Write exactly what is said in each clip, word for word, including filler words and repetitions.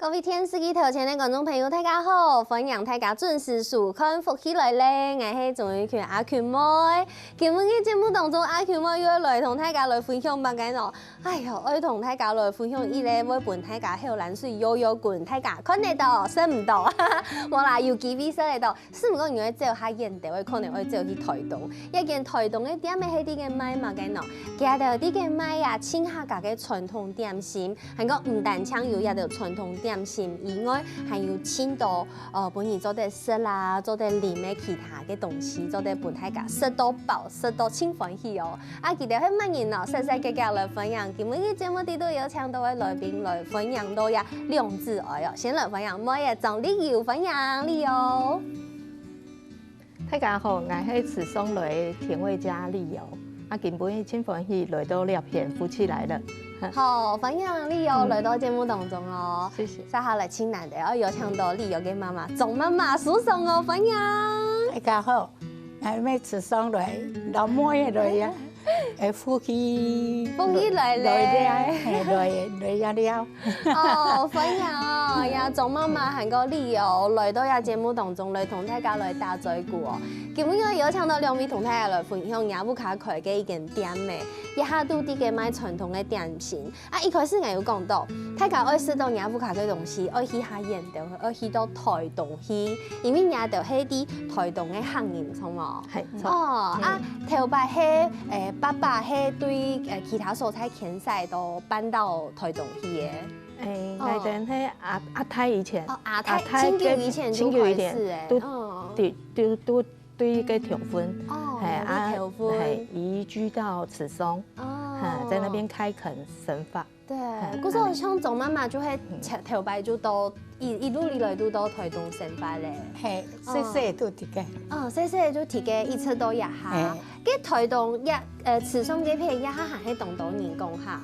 各位電視機頭前个觀眾朋友，大家好！歡迎大家準時收看《福氣來了》，𠊎係鍾玉群阿群妹。今晡日節目當中，阿群妹又愛來同大家來分享麼个呢？哎喲，愛同大家來分享一個會分大家口涎水油油滾，大家看得到、食毋到，無啦，有機會食得到。 係毋過你愛走較遠兜，可能愛走去臺東。這間臺東个店仔係在該賣麼个呢？佢兜在該賣啊，盡客家个傳統點心，還過毋單淨有這兜傳統點心以外，還有盡多呃分你做得食啦、做得啉个其他个東西，做得分大家食到飽、食到盡歡喜哦。啊，佢兜係麼人呢？煞煞遽遽來歡迎，今晡日節目裡肚有請到个來賓來歡迎到這兩子哀哦。先來歡迎妹仔張麗友，歡迎麗友。 大家好，𠊎係池上來个甜味家麗友，啊，今晡日盡歡喜來到這片福氣來了。好，歡迎麗友來到節目當中哦。謝謝。接下來盡難得哦，邀請到麗友个媽媽鍾媽媽收上哦，歡迎。大家好，𠊎係池上來，老妹仔來呀。 欸，福氣，福氣來了。來了，欸，來，來呀了。哦，歡迎哦，呀，鍾媽媽還過麗友來到這節目當中來同大家來打嘴鼓哦。今晡日邀請到兩位同大家來分享若屋下開个一間店仔，這下都在該賣傳統个點心。啊，一開始𠊎有講到，大家愛食到若屋下个東西，愛去較遠兜，愛去到臺東去，因為若兜係在臺東个客人，著無？係，著。哦，啊， 頭擺係，欸，爸爸係對，欸，其他所在遷徙到搬到臺東去个。欸，哦。𠊎等係阿，阿太以前，哦，阿太，阿太盡久以前就開始欸，盡久以前，都，嗯。對，都，都對該頭份，哦，嘿，啊，對頭份。嘿，移居到池上，哦。嘿，在那邊開墾生發。 對，嘿，故所像鍾媽媽就係頭，頭擺就到，一，一路以來都到臺東生活咧。嘿，細細都在該。哦，細細就在該，一直到這下。嘿。該臺東這，呃，池上這片這下還係當多人講客。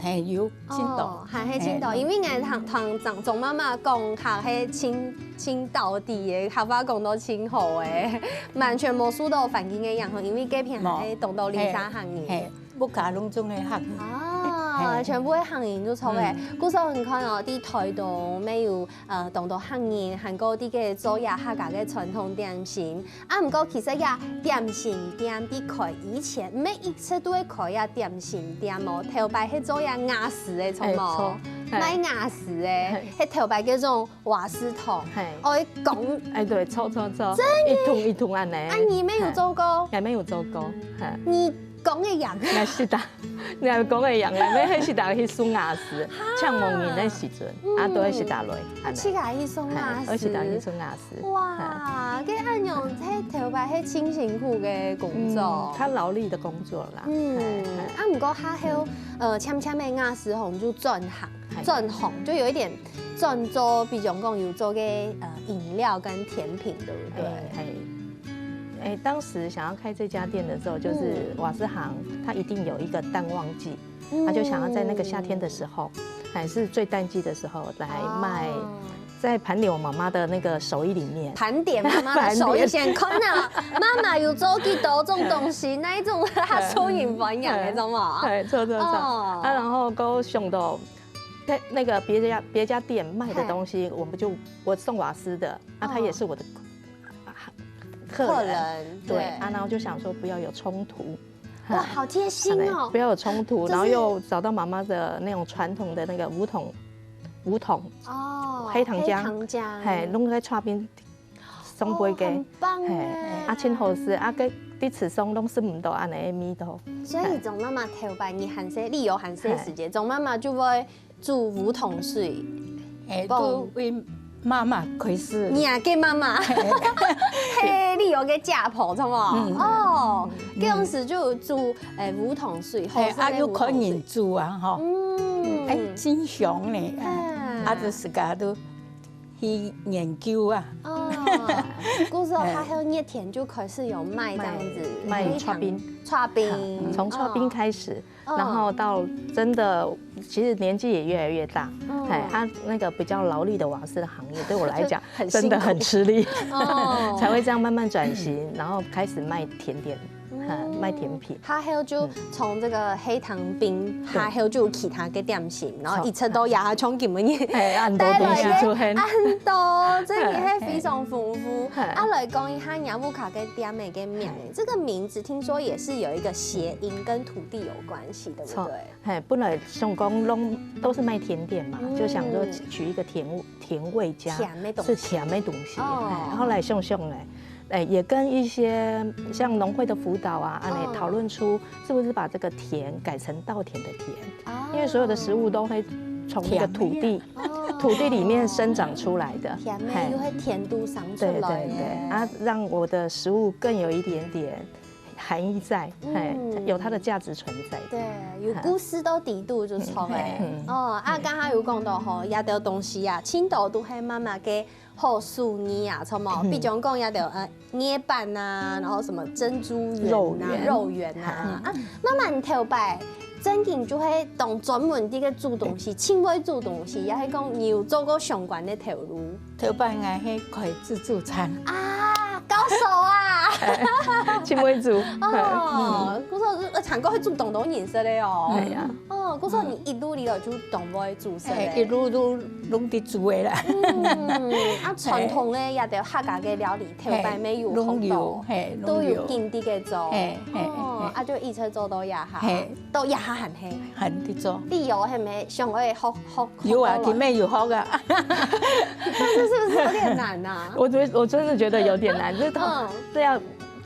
嘿，有，盡多。哦，還係盡多，嘿。因為𠊎聽，聽鍾，鍾媽媽講客係盡，盡到地个，客話講到盡好个，完全無受到環境个影響，因為該片還係當多離山行人。嘿，嘿。 屋下攏總係客人。哦，嘿。全部係客人就著欸。嗯。故所你看哦，在臺東乜有，呃，當多客人，還過在該做這客家个傳統點心。啊，毋過其實這點心店在開以前，毋係一直都會開這點心店哦，頭擺係做這瓦斯个，著無？欸，著。嘿。賣瓦斯个，嘿。係頭擺該種 瓦斯桶，嘿。愛講。欸，對，著，著，著。真个？一桶一桶恁呢。啊，你乜有做過？嘿，𠊎乜有做過，嘿。你講个樣。𠊎識得，你還講个樣，𠊎乜係識得去送瓦斯，哈。請問人个時陣，嗯。啊，都會識得來，啊，恁呢。自家去送瓦斯。嘿，會識得去送瓦斯。哇，嘿。該恁樣，這頭擺係盡辛苦个工作。嗯，較勞力的工作啦。嗯，嘿，嘿。啊，毋過較後，呃，漸漸个瓦斯行就轉行。 嘿。轉行，就有一點轉做，比如講有做个，呃，飲料跟甜品，對不對？欸，嘿。欸，當時想要開這家店的時候，就是嗯。瓦斯行，它一定有一個淡旺季，嗯。他就想要在那個夏天的時候，還是最淡季的時候來賣，哦。在盤點我媽媽的那個手藝裡面。盤點媽媽的手藝，盤點。先看啊，媽媽有做幾多種東西，哪一種她手藝很養的，對。知道嗎？對，著，著，著。哦。啊，然後還想到 在那個別家，別家店賣的東西，嘿。我們就，我送瓦斯的，啊，哦。他也是我的客人。客人，對，對。啊，然後就想說不要有衝突。哇，哈。好貼心哦。不要有衝突，就是然後又找到媽媽的那種傳統的那個烏桶，烏桶，哦，黑糖漿，黑糖漿。嘿，攏在厝邊送分佢。哦，很棒耶。嘿，啊，真好食，啊，該在池上攏食毋到恁呢个味道。所以鍾媽媽頭擺你還細，你有還細時節，嘿。鍾媽媽就會 煮烏糖水。欸，講都為媽媽開始。你啊，个媽媽。嘿，你有个家婆，著無？嗯。哦，嗯。該當時就有煮，欸，烏糖水，欸，好食个烏糖水。啊，有客人煮啊，吼。嗯。欸，真香呢。嗯。啊，就自家都去研究啊。哦，故所還有熱天就開始有賣這樣子，賣，賣刨冰。刨冰。嗯，從刨冰開始。哦。 然後到真的，其實年紀也越來越大，嗯。嘿，啊，那個比較勞力的瓦斯的行業，對我來講，就很辛苦。真的很吃力，哦。才會這樣慢慢轉型，然後開始賣甜點。嗯。呃，賣甜品。下後就從這個黑糖冰，下後就有其他个點心，然後一直到這下像今晡日哎，恁多東西出現。恁多，真的係非常豐富。啊，來講一下若屋下个店个个名，這個名字聽說也是有一個諧音，跟土地有關係，對不對？嘿，本來想講攏都是賣甜點嘛，就想說取一個甜味，甜味家，甜的東西。是甜的東西。哦。嘿，後來想想呢，哎，也跟一些像農會的輔導啊，啊，討論出是不是把這個甜改成稻田的田，因為所有的食物都會從那個土地，哦。土地裡面生長出來的。甜的，嘿。又會甜度生出來耶。對，對，對。啊，讓我的食物更有一點點含義在，嘿，嗯。有它的價值存在。對，有故事到底肚就錯哎。嗯。哦，啊，剛剛有講到吼，這兜東西啊，盡多都係媽媽个好手藝啊，著無？嗯。比如講這兜，呃，捏板啊，然後什麼珍珠圓啊、肉圓。肉圓啊，嗯。啊，媽媽你頭擺正經就係當專門在該煮東西，盡會煮東西，也係講你有做過相關个頭路？ 頭擺𠊎係開自助餐。啊，高手啊！盡會煮。哦，故所，呃，還過會煮當多人食个哦。哎呀。哦，故所你一路以來就當會煮食个。哎，一路都攏在煮个啦。嗯，啊，傳統个這兜客家个料理，頭擺乜有學到，嘿，攏有，嘿，攏有。都有緊在該做。嘿，嘿，嘿，哦，嘿。啊，就一直做到這下。嘿。 到這下還係。還在做。你有係無想愛學，學，有啊，學過來？今晡日有學啊。但是是不是有點難啊？我覺得，我真的覺得有點難，就是通，嗯。這要，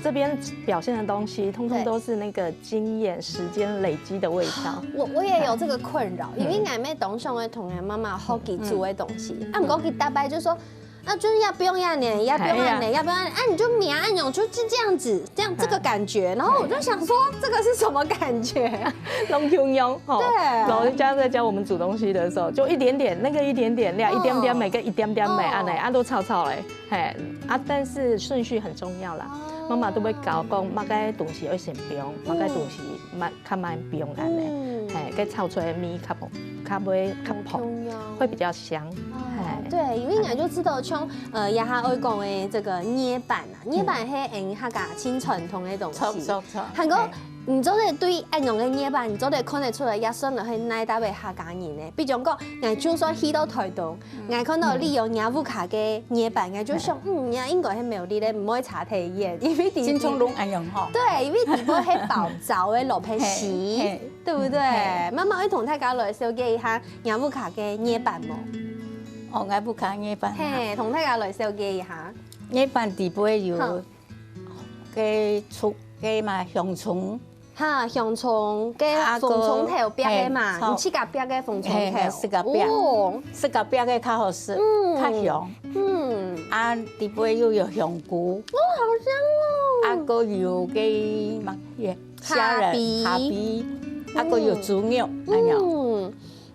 這邊表現的東西，通通都是那個經驗、時間累積的味道。我，我也有這個困擾，因為𠊎乜當想愛同𠊎媽媽學佢煮个東西，啊，毋過佢逐擺就說， 啊，就是要不用要呢，要不用要呢，哎呀。要不用要呢，啊，你就抿啊，按鈕就，就這樣子，這樣，這個感覺。然後我就想說，這個是什麼感覺？攏共樣吼。對。老人家在教我們煮東西的時候，就一點點，那個一點點料，哦。一點點，每個一點點，哦。按呢，啊，都炒炒咧，嘿，啊，但是順序很重要啦。哦。媽媽都會教講，麼个東西愛先放，麼个東西慢，較慢放按呢，嗯。嘿，該炒出來的味較無，較會較香，無共樣。會比較香。 哦，嘿。對，因為𠊎就知道像，呃，這下愛講个這個捏粄啊，捏粄係𠊎客家盡傳統个東西。著，著，著。還過，嘿。你做得對恁樣个捏粄，你做得看得出來，這算係哪搭位客家人呢？比如講，𠊎就算去到臺東，𠊎看到你有若屋下个捏粄，𠊎就想，嗯，這應該係苗栗个，毋會差忒遠，因為底，盡像攏恁樣吼。對，因為底背係包燥个蘿蔔絲。嘿，嘿。 對不對？嗯，嘿。媽媽愛同大家來紹介一下若屋下个捏粄無？哦，𠊎屋下捏粄啊。嘿，同大家來紹介一下。捏粄底背有，好。該竹，該嘛，香蔥。哈，香蔥，該紅蔥頭煏个嘛，啊，個，嘿，你自家煏个紅蔥頭。嘿，自家煏。哦。自家煏个較好食，嗯。較香。嗯。啊，底背又有香菇。哦，好香哦。啊，還有該嘛，也 蝦仁、蝦皮。蝦皮，啊，還有豬肉，哎呀。嗯。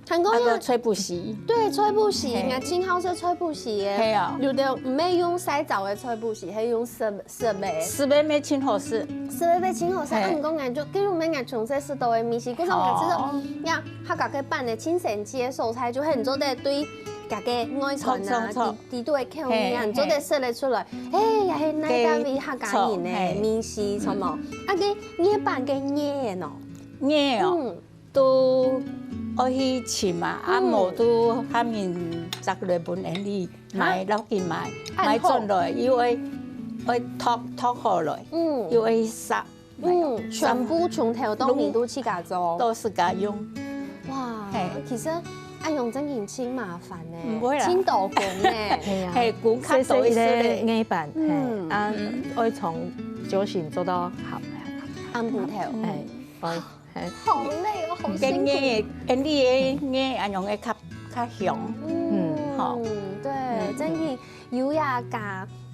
還過呀，還有脆布絲。對，脆布絲，嘿。𠊎盡好食脆布絲耶。嘿啊。有个毋係用曬燥个脆布絲，係用濕，濕个。濕个乜盡好食。濕个乜盡好食，嘿。啊，毋過𠊎就，比如講𠊎從細食到个味緒，故所𠊎知道，哦。呀，客家个粄个盡神奇个所在，就係你做得對自家个外觀啊，著，著，著。 底肚个口味啊，嘿，你做得食得出來。嘿，也係哪搭位客家人个味緒，嘿。著無？啊，該捏粄个捏个喏。捏哦，嗯。都愛去尋啊，啊，嗯。無都喊人摘來分𠊎俚買，落去買，買轉來，又愛，愛托，托好來，嗯。又愛煠。 嗯，全部從頭到尾都自家做。都自家用。哇，嘿。其實恁樣正經盡麻煩呢，毋會啦。盡多工呢。嘿啊。嘿，工較多一息咧。細細个捏粄，嗯。嘿，啊，嗯。愛從朝晨做到下，暗晡頭。嘿，愛，嘿。好累哦，好辛苦。跟捏，跟你个捏恁樣个較，較香。嗯，嗯，好。對，嗯，正經 有這个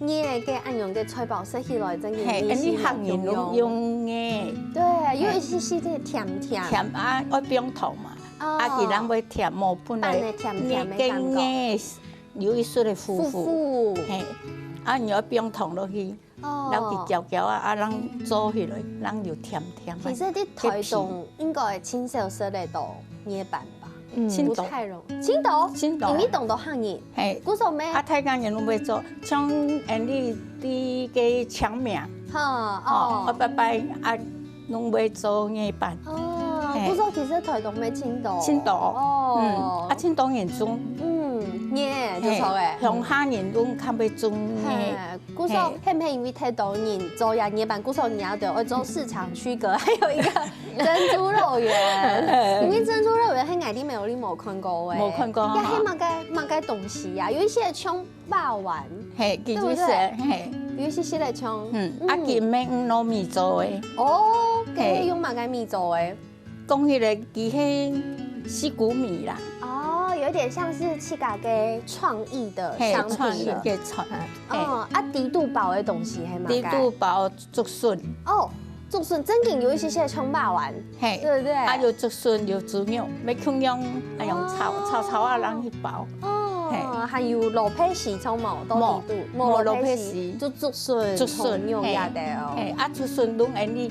捏个恁樣个菜包食起來，正經味緒毋共樣。嘿，𠊎俚客人攏用捏。對，有一息息个甜甜。甜啊，愛放糖嘛。哦。啊，佢人會甜，無本來粄个甜甜个感覺。捏，跟捏有一息个苦苦。苦苦。嘿，啊，你愛放糖落去，哦。然後佢攪攪啊，啊，人做起來，人有甜甜个。其實，在臺東應該盡少食得到捏粄吧？ 嗯。盡多。不太容易。盡多？盡多。因為當多客人。嘿。故所咩？啊，大家人攏會做，像𠊎俚在該青明，哈，哦，哦，拜拜啊，攏會做月餅。哦，嘿。故所其實臺東乜盡多。盡多，哦。嗯，啊，盡多人種。嗯，月，就嘿，著欸。鄉下人攏較會種月。嘿，故所嘿。係毋係因為太多人做呀，月餅，故所人家就愛做市場區隔，還有一個珍珠肉圓，因為珍珠肉圓係𠊎在苗栗無看過欸。無看過哈。呀，係麼个，麼个東西呀？有一些像 肉圓，嘿，對不對？其實係，嘿。有一些些个像，嗯，啊，嗯。佢毋係用糯米做个。哦，嘿。佢係用麼个米做个？講起來，佢係四穀米啦。哦，有點像是自家个創意的嘿，商品了。創意个產，嘿。哦，啊，底肚包个東西係麼个？底肚包竹筍。哦，竹筍正經有一些些像肉圓，嘿，對不對？啊，有竹筍，有豬肉，乜共樣，哎呀，炒，哦。炒炒啊，然後去包。 哦，嘿。還有蘿蔔絲，有無？到底肚，無，無蘿蔔絲，無蘿蔔絲。就竹筍，竹筍，同樣樣个哦。嘿，嘿，啊，竹筍攏𠊎俚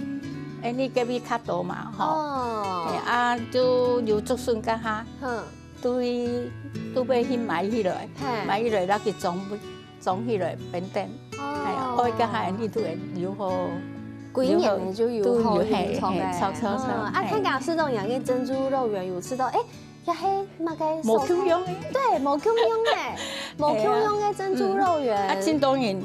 ，𠊎俚隔壁較多嘛，吼。哦。嘿，啊，就有竹筍該下，哼。都，都會去買起來，嘿。買起來，然後去裝，裝起來，冰凍。哦。哎呀，愛該下𠊎俚都會留好，歸年个就有好留好，都有，嘿，有著个。嘿，炒，炒，炒，嗯，啊，嘿。大家食著人个珍珠肉圓有食著，欸， 也係麼个所在？無共樣个。對，無共樣个，無共樣个珍珠肉圓。嘿啊。嗯。啊，盡多人，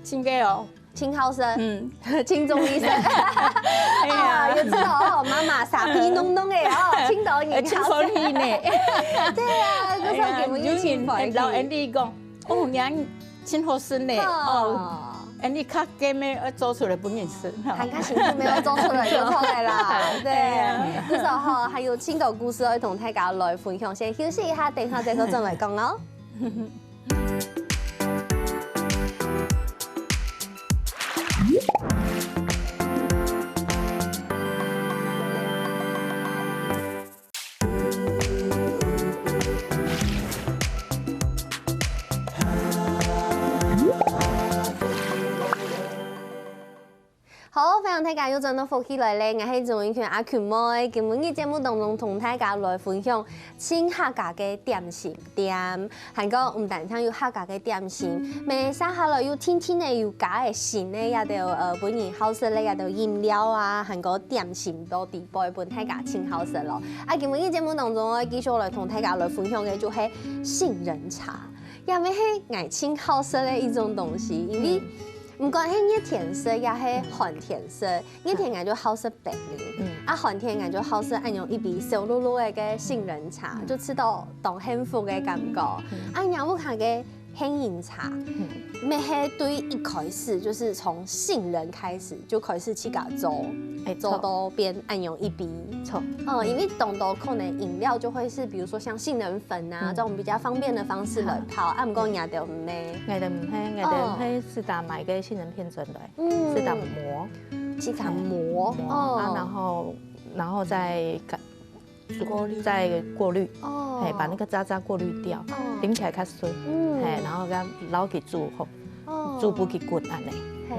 真个哦。盡好食。嗯。盡中意食。哎呀。啊，有知道哦，媽媽沙皮弄弄个哦，盡多人好食。哎，盡歡喜呢。對啊，故所今晡日盡歡喜。哎呀，有人摎𠊎俚講，哦，娘 盡好食呢，哦。哦。恁呢較緊个愛做出來分人食，吼。還較辛苦，無做出來就著个啦，對。哎呀。故所吼，還有盡多故事愛同大家來分享，先休息一下，等下再過轉來講哦。 好，歡迎大家又轉到福氣來了，𠊎係鍾永權阿群妹。今晡日節目當中同大家來分享盡客家个點心店。 還過毋單淨有客家个點心，乜接下來又定定仔有加个新个這兜，呃，分人好食个這兜飲料啊，還過點心到底背分大家盡好食囉。啊，今晡日節目當中，𠊎繼續來同大家來分享个就係杏仁茶，也乜係𠊎盡好食个一種東西，因為毋管係熱天食也係寒天食， 熱天𠊎就好食冰哩，嗯。啊，寒天𠊎就好食恁樣一杯燒漉漉个个杏仁茶，嗯。就食著當幸福个感覺。嗯。啊，若屋下个杏仁茶，嗯。乜係對一開始就是從杏仁開始就開始自家做，哎，做到變恁樣一杯。著。嗯，因為當多可能飲料就會是，比如說像杏仁粉啊，嗯。這種比較方便的方式來泡，好。啊，毋過若兜毋係。𠊎兜毋係，𠊎兜係自家買个杏仁片轉來。 嗯。自家磨。自家磨，磨，啊，哦。然後，然後再過，過濾。再過濾，哦。嘿，把那個渣渣過濾掉，哦。啉起來較順，嗯。嘿，然後再撈去煮，吼，哦。煮不去滾恁呢。嘿，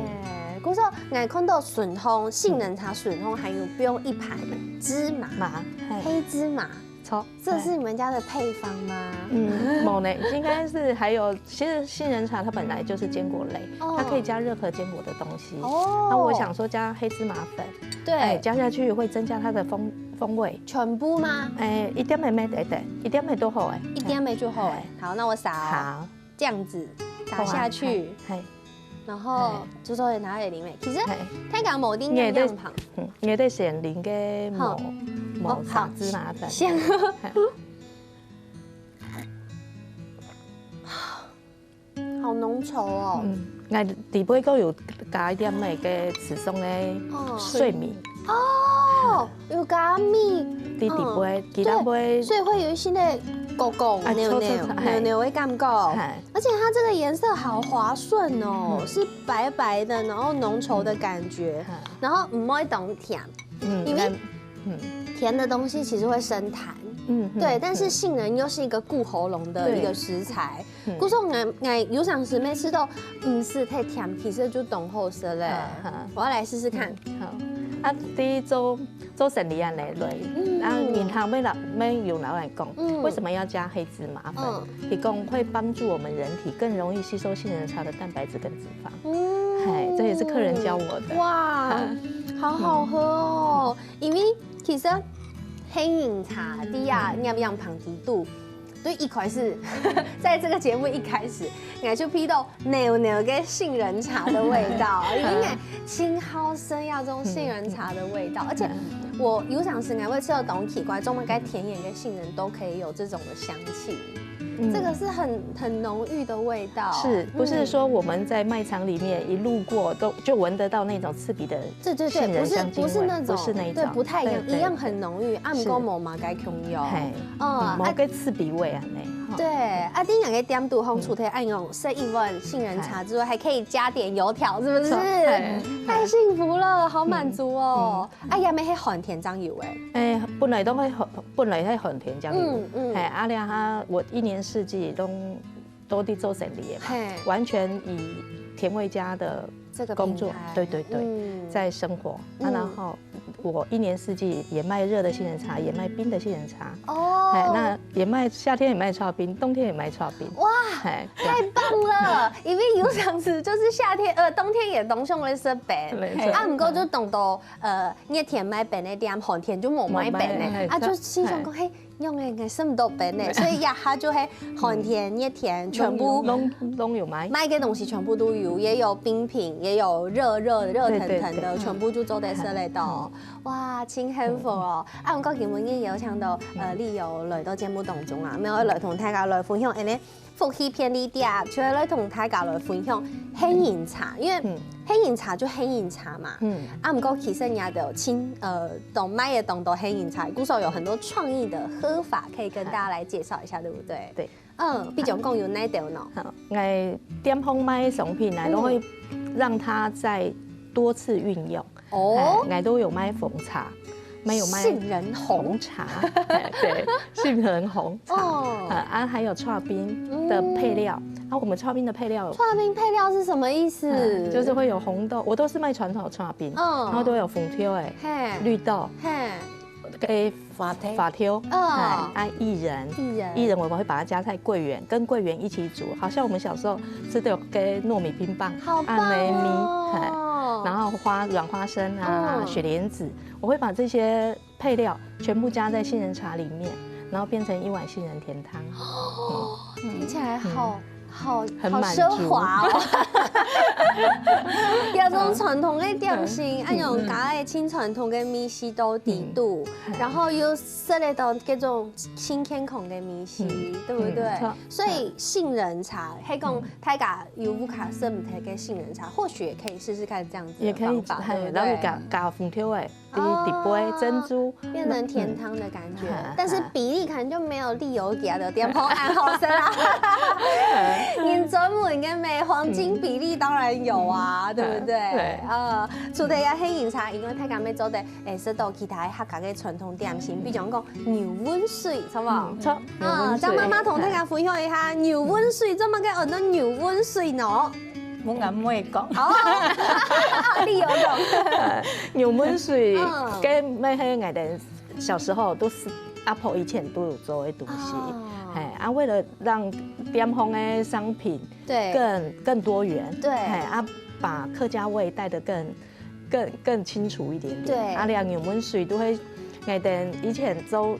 故所，𠊎看著順風，杏仁茶順風還有放一盤芝麻，麻，嘿。黑芝麻。 著，這是你們家的配方嗎？嗯，無呢，應該是還有，其實杏仁茶它本來就是堅果類，哦。它可以加任何堅果的東西。哦。那我想說加黑芝麻粉，對。哎，加下去會增加它的風，風味。全部嗎？哎，一點仔乜得得，一點仔都好哎。一點仔就好哎。哎。好，那我撒哦。好。 這樣子打下去，好啊，嘿，嘿。然後就做成它的裡面。其實嘿。大家無一定愛仰般。嗯，你愛選零个無，好。無，哦，好。撒芝麻粉。行。嘿。好濃稠哦。嗯，𠊎底背還有加一點那個紫松的哦。碎米。哦，有加米。在底背，嗯，其他背。對，所以會有一些那狗狗、哎，黏黏、臭臭臭，黏黏的感覺。嘿。 而且它這個顏色好滑順哦，嗯。是白白的，然後濃稠的感覺，嗯。然後毋會當甜，嗯，因為嗯。甜的東西其實會生痰，嗯，嗯，對，但是嗯。杏仁又是一個顧喉嚨的一個食材，嗯。嗯。故所𠊎，𠊎有當時每次都，嗯，毋使忒甜，其實就當好食咧。嗯，嗯。我要來試試看。嗯，好。啊，第一做做生理恁樣來，啊，銀行要老要有老板講，為什麼要加黑芝麻粉？佢講會幫助我們人體更容易吸收杏仁茶的蛋白質跟脂肪。嗯，嘿，這也是客人教我的。哇，好好喝哦！因為其實杏仁茶底下營養旁邊肚。 對，一開始，在這個節目一開始，𠊎就鼻到濃濃个杏仁茶的味道，因為𠊎盡好食這種杏仁茶的味道，而且𠊎有當時𠊎會食到當奇怪，做麼个甜甜个杏仁都可以有這種的香氣，這個是很很濃郁的味道。是不是說我們在賣場裡面一路過都就聞得到那種刺鼻的？對對對，不是不是那種，不是那種，對，不太一樣，一樣很濃郁，啊，毋過無麼个香氣。哦，無个刺鼻味恁樣。對，啊，恁樣个店肚吼，除了恁樣食一碗杏仁茶之外，還可以加點油條，是不是？太幸福了，好滿足哦！哎呀，乜係寒天正有誒。哎，本來都會寒，本來係寒天正有。嗯嗯。哎，啊，然後我一年四季都都在做生理嘛，完全以甜味家的这个工作，对对对，在生活。啊，然后我一年四季也卖热的杏仁茶，也卖冰的杏仁茶。哦，哎，那也卖夏天也卖刨冰，冬天也卖刨冰。哇，哎，太棒了！因为有常时就是夏天，呃，冬天也冬上会吃冰，啊，不过就等到呃热天卖冰的店，寒天就冇卖冰的，啊，就心想讲，嘿。 用个个食毋到冰个，所以呀，佢就係寒天、熱天全部都都有卖，卖个东西全部都有，也有冰品，也有热热热腾腾的，全部就做得食得到。哇，真幸福哦！啊，我今日有请到呃丽友来到节目当中啊，没有来同大家来分享，哎呢。 福氣便利貼，就係來同大家來分享杏仁茶，因為杏仁茶就杏仁茶嘛。嗯，啊，毋過其實人家都有盡呃，都賣个當多杏仁茶，故所有很多創意的喝法可以跟大家來介紹一下，對不對？對，嗯，比如講有哪兜呢？好，𠊎店方賣个商品呢，都會讓它再多次運用。 哦，𠊎都有賣紅茶，沒有賣杏仁紅茶，對，杏仁紅茶，啊，還有刨冰的配料，啊，我們刨冰的配料，刨冰配料是什麼意思？就是會有紅豆，我都是賣傳統刨冰，然後都有紅豆哎，綠豆，嘿， 个發條，發條，啊，薏仁，薏仁，薏仁我們會把它加在桂圓，跟桂圓一起煮，好像我們小時候吃的有个糯米冰棒，好棒哦，然後花軟花生啊，雪莲子，我會把這些配料全部加在杏仁茶裡面，然後變成一碗杏仁甜湯。聽起來好。 好，好奢華哦！有種傳統个點心，恁樣加个盡傳統个味緒到底肚，然後又食得到這種盡健康个味緒，對不對？所以杏仁茶，係講大家有屋下食毋忒个杏仁茶，或許也可以試試看這樣子的方法，對不對？然後加加紅豆哎。 底底杯珍珠，變成甜湯的感覺，但是比例可能就沒有麗友家的店鋪恁好食啦。你專門个咩黃金比例當然有啊，對不對？呃，除了要黑飲茶，因為大家乜做得誒食到其他客家个傳統點心，比如講牛溫水，好不好？好，啊，張媽媽同大家分享一下牛溫水，做麼个安到牛溫水呢？ 問阿妹講。哦，你有用。牛門水，嗯，該乜係𠊎等小時候都係阿婆以前都有做个東西，哦，嘿，啊，為了讓店方个商品，對，更更多元，對，嘿，啊，把客家味帶得更更更清楚一點點，對，啊，連牛門水都會，𠊎等以前做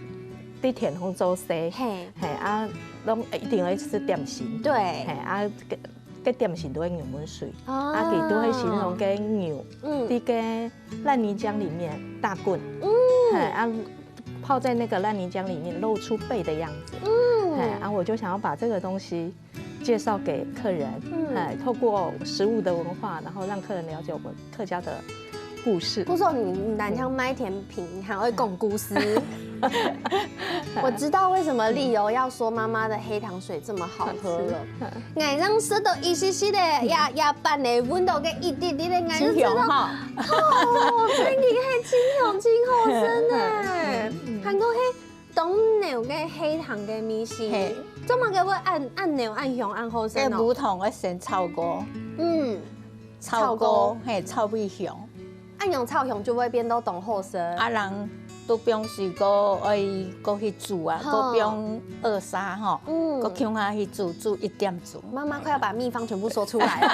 在田方做事，嘿，嘿，啊，攏一定會食點心，對，嘿，啊， 个點心都會牛門水，啊，佢都會形容个牛，在个爛泥漿裡面打滾，嗯，嘿，啊，泡在那個爛泥漿裡面露出背的樣子，嗯，嘿，啊，我就想要把這個東西介紹給客人，嗯，嘿，透過食物的文化，然後讓客人了解我們客家的 故事。不錯，你你單淨賣甜品，你還會講故事。我知道為什麼麗友要說媽媽的黑糖水這麼好喝了。𠊎正食到一息息个，也也半个聞到个一滴滴个，𠊎就知道，哦，真个係真香真好食呢。還過係當濃个黑糖个味緒，做麼个會恁恁濃恁香恁好食呢？該無糖个先炒過，嗯，炒過，嘿，炒味香。恁樣炒香就會變到當好食。啊，人都放水，過愛過去煮啊，過放二砂吼，過共下去煮，煮一點鐘。媽媽快要把秘方全部說出來了。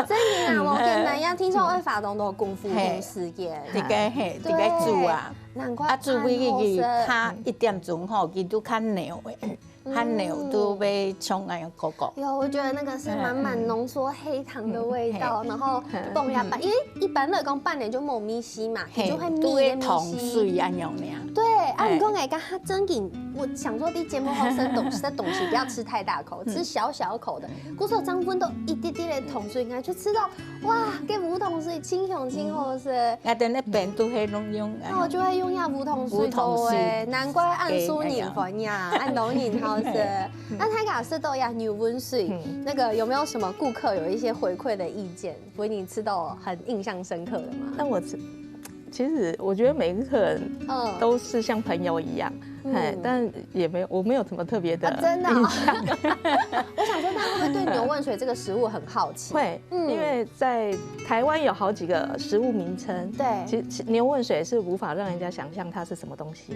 真的啊，我跟南洋听说会发动到功夫跟时间。这个嘿，这个煮啊，难怪啊，煮佢佢佢，它一点钟吼，佢都看牛诶。 汗流都被冲哎，哥哥。有，我觉得那个是满满浓缩黑糖的味道，然后放下半，因为一般来讲半年就没有米稀嘛，就会密的米稀。都会糖水啊，娘娘。对，啊，你讲哎，刚刚正经，我想说，你节目好生东西，这东西不要吃太大口，吃小小口的。故所张芬都一滴滴的糖水，你看就吃到，哇，跟无糖水清香清好吃。啊，等那边都会弄用，那我就会用下无糖水多哎，难怪恁受人欢迎，恁多人好食。 那大家食到呀牛温水，那个有没有什么顾客有一些回馈的意见，为你吃到很印象深刻的吗？但我吃，其实我觉得每一个客人，嗯，都是像朋友一样，哎，但也没有，我没有什么特别的，真的。我想说，大家会不会对牛温水这个食物很好奇？会，因为在台湾有好几个食物名称，对，其实牛温水是无法让人家想象它是什么东西。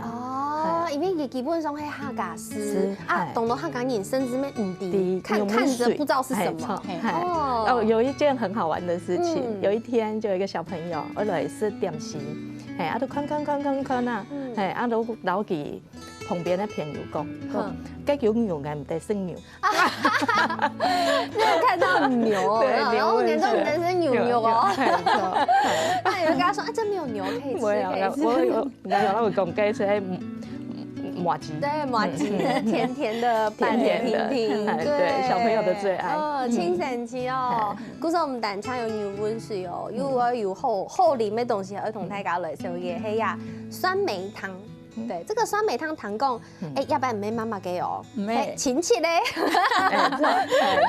哦，因为佢基本上是客家诗啊，懂得客家人甚至没唔知，看看着不知道是什么。哦，有一件很好玩的事情，有一天就有一个小朋友，我来食点心，嘿，啊，都看看看看看啊，嘿，啊，都老给旁边的朋友讲，讲，该牛牛，俺唔得食牛。 没有看到牛，对，然后我年终人生牛牛哦。那有人跟他说啊，这没有牛可以吃，可以吃。我有，我有那个公开吃，哎，麻吉。对，麻吉，甜甜的，甜甜的，对，小朋友的最爱。哦，真神奇哦。故所我们等下有牛温水哦，又要有好好啉的东西，要同大家来紹介，嘿呀，酸梅汤。 对，这个酸梅汤汤讲，哎，要不然没妈妈给哦，没亲戚嘞，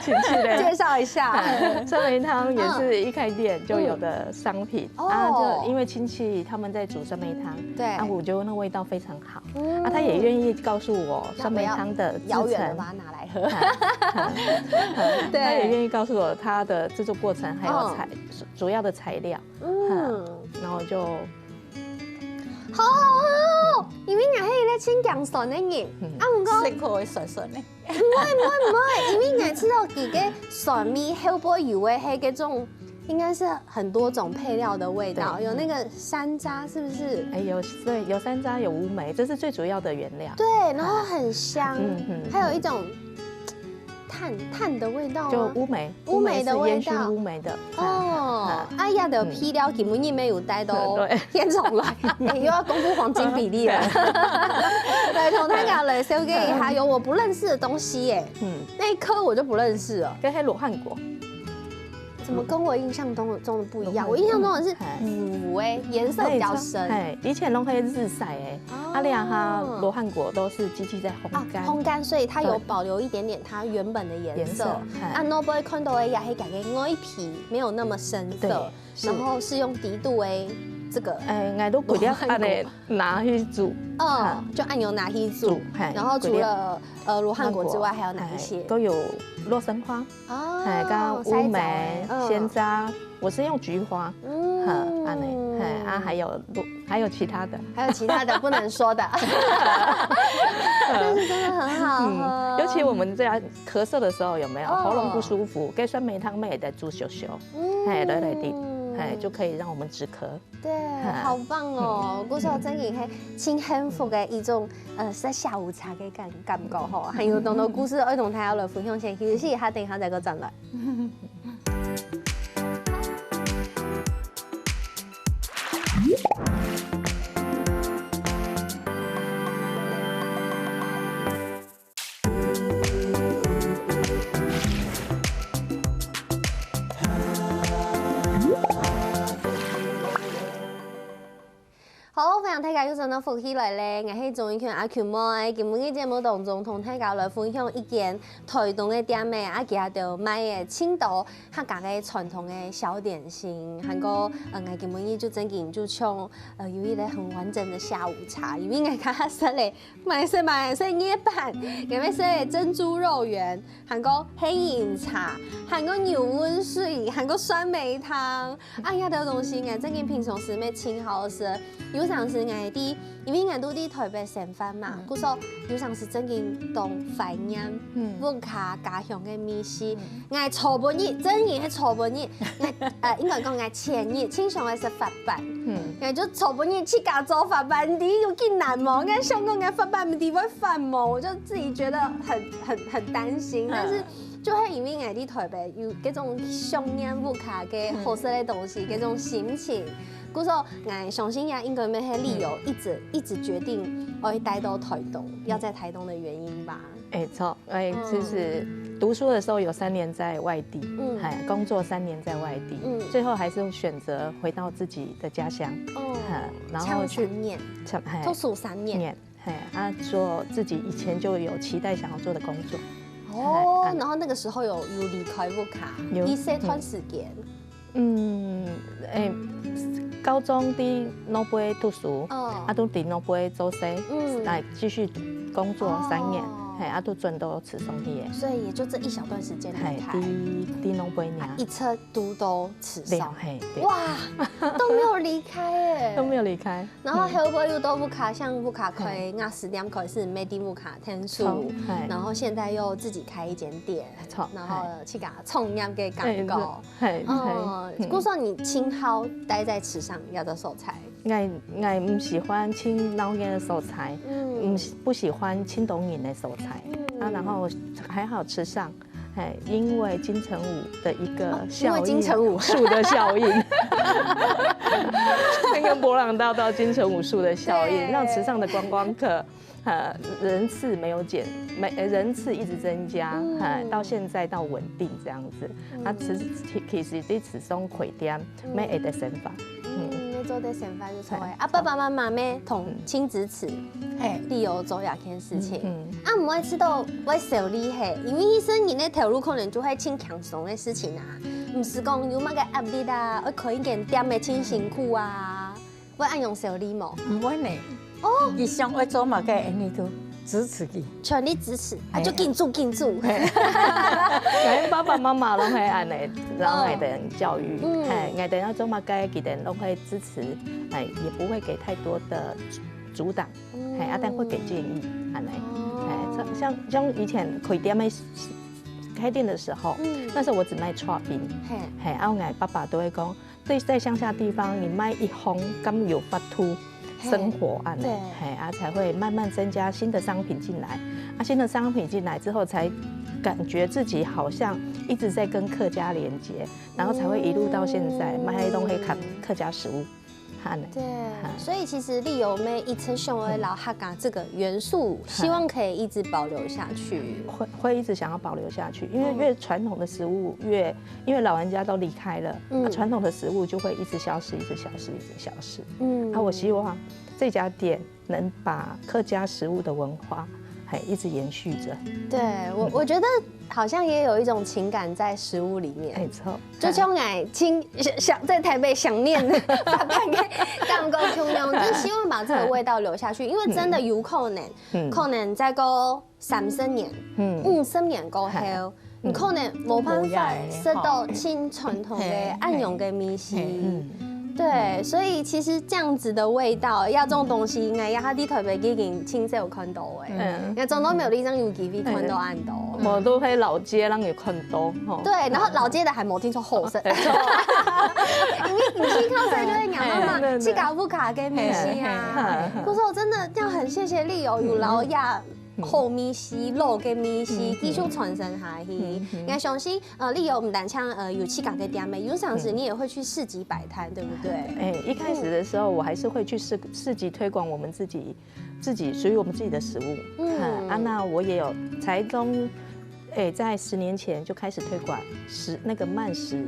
亲戚嘞，介绍一下。酸梅汤也是一开店就有的商品啊，就因为亲戚他们在煮酸梅汤，对，啊，我觉得那味道非常好，啊，他也愿意告诉我酸梅汤的制成，把它拿来喝，他也愿意告诉我它的制作过程，还有材主要的材料，嗯，然后就。 好好喝哦，因为我是一个清讲酸的人，啊，毋过辛苦会酸酸的。毋会毋会毋会，因为我知道佢个酸味后背有个黑个种，应该是很多种配料的味道，有那个山楂是不是？哎，有对，有山楂，有乌梅，这是最主要的原料。对，然后很香，嗯嗯，还有一种。 炭炭的味道，就乌梅，乌梅的味道，乌梅的哦，哎呀的配料根本也没有带到现场来，又要公布黄金比例了。来，同大家来紹介一下，有我不认识的东西耶，嗯，那一颗我就不认识了，跟黑罗汉果。 怎么跟我印象中中的不一样？我印象中的是五哎，颜色比较深。哎，以前拢黑日晒哎，啊，两哈罗汉果都是机器在烘干，烘干，所以它有保留一点点它原本的颜色。啊，normal看到的呀，黑感觉外皮没有那么深色，然后是用底肚哎这个，哎，我都不要按呢拿去煮，嗯，就按油拿去煮，然后除了呃罗汉果之外，还有哪一些？都有洛神花。 哎，刚刚乌梅、鲜榨，我是用菊花，嗯，按呢，哎，啊，还有还有其他的，还有其他的不能说的，但是真的很好喝。尤其我们在咳嗽的时候，有没有喉咙不舒服？该酸梅汤妹也在煮咻咻，哎，来来滴，哎，就可以让我们止咳。 对，好棒哦！故所真个系真幸福个一种，呃，食下午茶个感感觉吼，还有当多故事，爱同大家来分享先，休息一下，等一下再过转来。好，欢迎大家又真个福氣來咧，𠊎係鍾意權阿Q妹，今晡日節目當中同大家來分享一間臺東个店仔，啊佢兜賣个盡多客家个傳統个小點心，還過，呃，𠊎今晡日就正經就像，呃，有一個很完整的下午茶，因為𠊎剛剛食了，買食買食夜飯，𠊎買食珍珠肉圓，還過黑飲茶，還過牛溫水，還過酸梅湯，啊，這兜東西𠊎正經平常時乜盡好食。 有成時𠊎知，因為𠊎都在臺北生活嘛，故所有成時正經當懷念屋下家鄉个味緒。𠊎昨晡日，正經係昨晡日，𠊎，呃，應該講𠊎前日，盡想愛食發粄，𠊎就昨晡日自家做發粄，你知有幾難無？𠊎想講𠊎發粄毋知會發無，我就自己覺得很，很，很擔心。但是就係因為𠊎在臺北有這種想念屋下个好食个東西，這種心情， 故所，𠊎相信也應該乜係理由，一直，一直決定愛待到臺東，要在臺東的原因吧。沒錯，哎，就是讀書的時候有三年在外地，嗯，哎，工作三年在外地，嗯，最後還是選擇回到自己的家鄉，哦，哎，然後去，差三年，差，哎，讀書三年，年，哎，啊，做自己以前就有期待想要做的工作。哦，哎，啊，然後那個時候有，有離開屋下，有，一些段時間。 嗯，欸，高中在老家讀書，哦，啊，都在老家做事，嗯，來繼續工作三年，哦，嘿，啊，都轉到池上去个。所以也就這一小段時間離開。嘿，在，在老家爾。啊，一直都到池上。對，嘿，對。哇，都沒有離開欸。都沒有離開。然後後尾又到屋下，像屋下開，嘿，瓦斯店開始，賣在屋下𢯭手，嘿，然後現在又自己開一間店。 著，然後自家創業个感覺。嘿，嘿，哦，嘿，嗯。故所你盡好待在池上這個所在。𠊎，𠊎毋喜歡盡鬧熱个所在，嗯。毋喜，不喜歡盡多人个所在。嗯。啊，然後還好池上，嘿，因為金城武的一個，哦，因為金城武。效應，樹的效應。那個伯朗大道金城武樹的效應，對。讓池上的觀光客 呃，人次沒有減，沒，呃，人次一直增加，嗯。呃，到現在到穩定這樣子。嗯。啊，其實，其，其實在池上開店，嗯。乜會得生活。嗯，嗯。乜做得生活就著欸。嘿，啊，爸爸媽媽乜同，嗯。盡支持，嘿。你有做這件事情。嗯，嗯。啊，毋會試著會愁慮係，因為醫生人个頭路可能就會盡輕鬆个事情啊，毋使講有麼个壓力啊，愛開一間店乜盡辛苦啊。 會恁樣愁慮無？毋會呢。哦。佢想愛做麼个，𠊎都支持佢。全力支持，啊，嘿。就緊做，緊做。嘿。𠊎爸爸媽媽攏係恁樣，然後𠊎等教育，嗯。嘿，𠊎等愛做麼个，佢等攏會支持，哎，也不會給太多的阻擋，嗯。嘿，啊，但會給建議，恁樣。哦。嘿，像，像，像以前開店的時，開店的時候，嗯。那時候我只賣刨冰，嘿。嘿，啊，𠊎爸爸都會講， 在，在鄉下地方，你賣一項敢有法度生活恁樣，嘿，對。嘿，啊，才會慢慢增加新的商品進來。啊，新的商品進來之後，才感覺自己好像一直在跟客家連結，然後才會一路到現在，嗯。賣東西客，客家食物，恁樣。對，哈。所以其實你有乜一直想要留客家這個元素，嗯。希望可以一直保留下去。會，會一直想要保留下去，因為越傳統的食物越 因為老人家都離開了，嗯。啊，傳統的食物就會一直消失，一直消失，一直消失。嗯。啊，我希望這家店能把客家食物的文化，嘿，一直延續著。對，我，嗯。我覺得好像也有一種情感在食物裡面。沒錯。就像𠊎親，想，在臺北想念發粄个感覺共樣，就希望把這個味道留下去，因為真的有可能，嗯。可能再過 三十年、嗯。五十年過後，嘿。你可能無辦法食到盡傳統个恁樣个味緒。嘿，嗯。對，所以其實這樣子的味道，這種東西，𠊎這下在臺北已經盡少看到欸。嗯。𠊎長到苗栗正有機會看到恁多。嗯。無，都係老街正有看到，吼。對，然後老街的還無聽說好食。對。因為你去到這就會仰到嘛，嘿，對，對。自家屋下个味緒啊。嘿，嘿。可是我真的這樣很謝謝你哦，有留下 嗯。好味緒、老个味緒，嗯，繼續傳承下去。嗯，嗯。𠊎相信，呃，你有毋單淨，呃，有自家个店仔，有成時你也會去市集擺攤，對不對？哎，一開始的時候，我還是會去市，市集推廣我們自己，自己屬於我們自己的食物。嗯。啊，那我也有台中哎，在十年前就开始推广食，那个慢食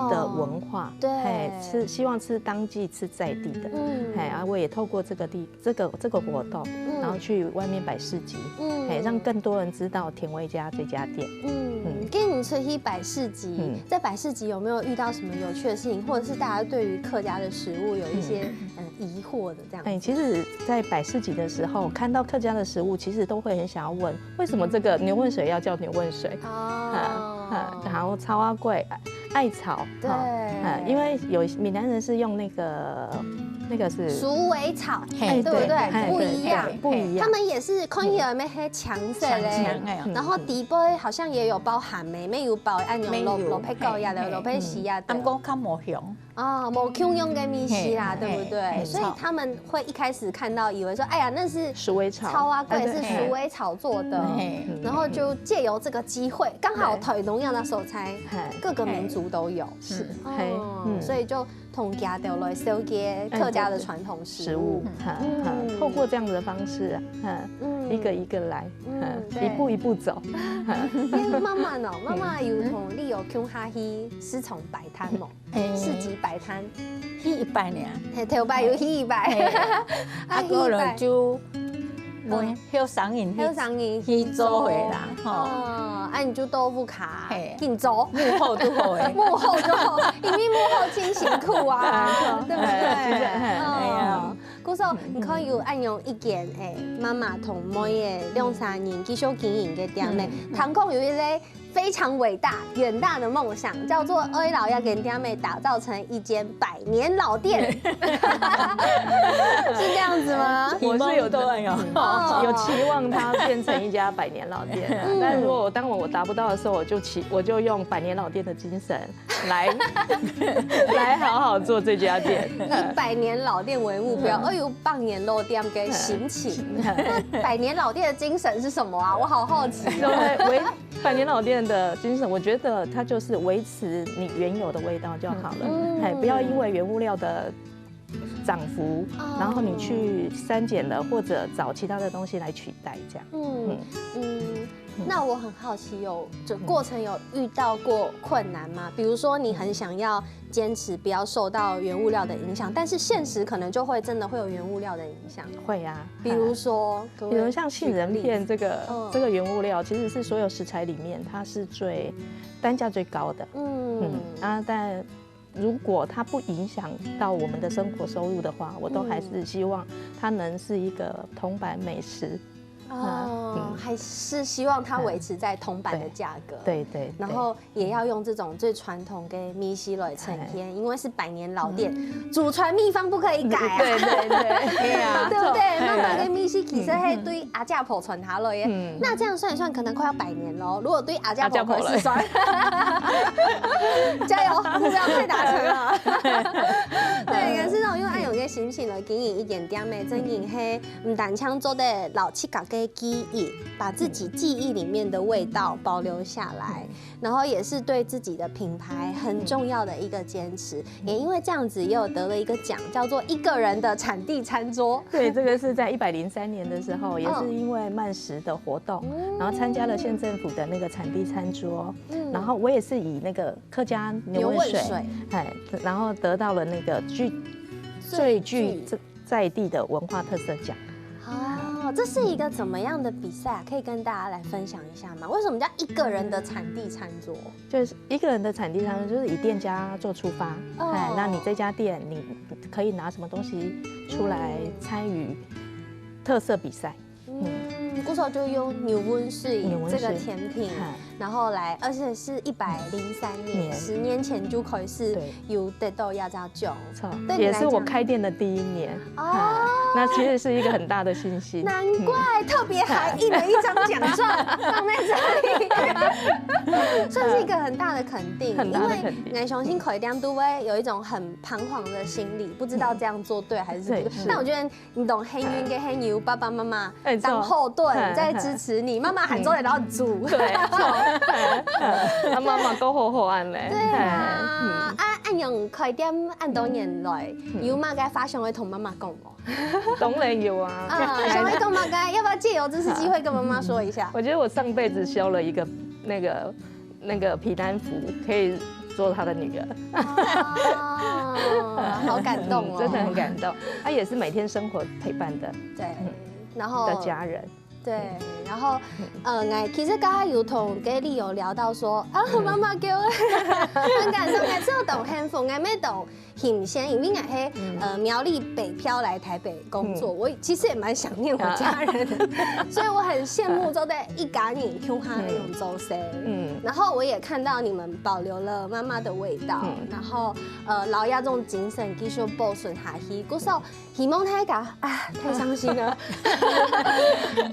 的文化，哦，对。嘿，吃，希望吃当季、吃在地的。嗯。嘿，啊，我也透过这个地，这个，这个活动，嗯。然后去外面摆市集，嗯。嘿，让更多人知道甜味家这家店。嗯，嗯。跟你出去摆市集，嗯。在摆市集有没有遇到什么有趣的事情，或者是大家对于客家的食物有一些，嗯。嗯，疑惑的这样子？哎，其实在摆市集的时候，看到客家的食物，其实都会很想要问，为什么这个牛问水要叫牛问水？哦。啊，啊，然后草仔粿，艾草，对。哈，啊，因为有一些閩南人是用那个，那个是鼠尾草，嘿，哎，对不对？对，哎，不一样。对，对，不一样。他们也是看起来没黑强色的，强强的，嗯。然后底部好像也有包含梅，没有包按钮，没有，萝，萝卜糕呀的，嘿，嘿。萝卜丝呀的。嗯。啊，毋过较無香。 啊，無共樣个味緒啦，嘿，对不对？嘿，嘿，所以他们会一开始看到以为说，哎呀，那是鼠尾草。草仔粿，啊，对，是鼠尾草做的，嘿。然后就借由这个机会，刚好，对。台東个所在，嘿，各个民族都有。是，哦，嘿，嗯。所以就同家都来紹介客家的传统食物。食物，哈，哈，嗯。透过这样子的方式啊，哈，嗯。一个一个来，嗯，哈，对。一步一步走，哈。因为妈妈呢，妈妈有同你有共下去市场摆摊嘛。 哎。市集摆摊。去一擺爾。嘿，頭擺有去一擺。嘿。啊，啊，過來就，去一擺。問後生人去，後生人去做伙啦，吼。哦，啊，你就到屋下，嘿。緊做。幕後就好欸。幕後就好，因為幕後真辛苦啊，對不對？哎，其實，嘿，哎呀。哦，故所，你看有恁樣一間，哎，媽媽同妹仔兩三人繼續經營个店呢，嗯。聽講有一個 非常偉大、遠大的夢想，叫做愛摎這間店仔打造成一間百年老店，是這樣子嗎？我是有，希望都有。嗯，哦。有期望它变成一家百年老店啊，嗯。但如果我，当我达不到的时候，我就期，我就用百年老店的精神来，来好好做这家店。以百年老店为目标，嗯。愛有百年老店个心情。嗯。那百年老店的精神是什么啊？我好好奇哦。就会维 百年老店的精神，我觉得它就是维持你原有的味道就好了。嗯。哎，不要因为原物料的涨幅，哦。然后你去删减了或者找其他的东西来取代，这样。嗯，嗯。嗯，那我很好奇，有，这过程有遇到过困难吗？比如说你很想要坚持不要受到原物料的影响，但是现实可能就会真的会有原物料的影响。会啊。比如说，可不可以比如像杏仁片这个，举个例子？嗯。这个原物料其实是所有食材里面它是最，单价最高的。嗯。嗯，啊，但如果它不影响到我们的生活收入的话，我都还是希望它能是一个铜板美食。哦，嗯。还是希望它维持在铜板的价格。对，对，对。然后 也要用这种最传统的味緒来呈现，哎。因为是百年老店，嗯。祖传秘方不可以改啊。对，对，对。对啊，对不对？没错。妈妈的味緒其实是对阿姐婆传下来的，嗯。那这样算一算，可能快要百年咯。如果对阿姐婆开始算，阿姐婆了。加油，目标快达成了。对，也是那种用恁樣个心情来经营一间店仔，真正是毋单淨做得摎自家个记忆，把自己记忆里面的味道保留下来。嗯。 然后也是对自己的品牌很重要的一个坚持，也因为这样子也有得了一个奖，叫做一个人的产地餐桌。对，这个是在一百零三年的时候，也是因为慢食的活动，嗯。然后参加了县政府的那个产地餐桌，嗯。然后我也是以那个客家牛问水，牛问水。哎，然后得到了那个具，最具最具在地的文化特色奖。哦，这是一个怎么样的比赛啊？可以跟大家来分享一下吗？为什么叫一个人的产地餐桌？就是一个人的产地餐桌，就是以店家做出发，哦。哎，那你这家店你可以拿什么东西出来参与特色比赛？嗯，故所就用牛问水这个甜品，牛问水。哎。然后来，而且是一百零三年，年。十年前就开始，对。有得到这个奖。 错，对你来讲。也是我开店的第一年。哦。啊，那其实是一个很大的信心。难怪，嗯。特别还印了一张奖状放在这里，算是一个很大的肯定。很大的肯定。因为我相信开店都会有一种很彷徨的心理，不知道这样做对还是不对。对，是。但我觉得你懂，幸运的幸运，爸爸妈妈 哎，当后盾，在支持你，妈妈喊做得，然后煮。对，错。啊，妈妈够好好安嘞。对啊，啊，恁样开店恁多年来，有么个话想要同妈妈讲无？当然有啊。啊，想要讲么个？要不要借由这次机会跟妈妈说一下？我觉得我上辈子修了一个那个那个平安符，可以做他的女儿。哦，好感动哦，真的很感动。他也是每天生活陪伴的对，然后的家人。对，然后呃，哎，其实刚刚有同 Kelly 有聊到说，啊，妈妈给我很感动，每次我懂很福，我没懂。很先，因为我是呃苗栗北漂来台北工作，我其实也蛮想念我家人的，所以我很羡慕做得一家人乡下个做事。嗯，然后我也看到你们保留了妈妈的味道，然后呃，老雅这种精神继续保存下去，故所 希望大家啊，太伤心了。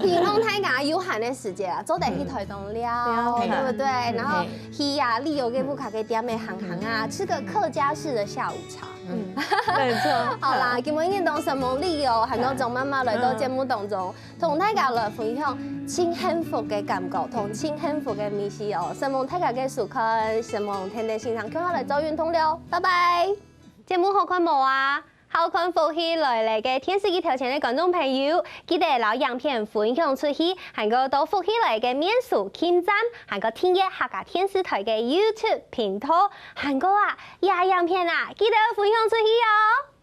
希望大家有閒个時節啊，做得去台東尞，對不對？然後去啊，旅遊个屋下个店仔行行啊，吃個客家式的下午茶。嗯，没错。好啦，今晡日同承蒙你哦，還有鍾媽媽來到節目當中，同大家來分享盡幸福个感覺，同盡幸福个味緒哦。承蒙大家个收看，承蒙天天欣賞，共下來做運動了，拜拜。節目好看無啊？ 好看福氣來了个電視機頭前个觀眾朋友，記得摎影片分享出去，還過到福氣來个面書、撳讚，還過訂閱客家電視台个YouTube頻道，還過啊，這影片啊，記得分享出去哦。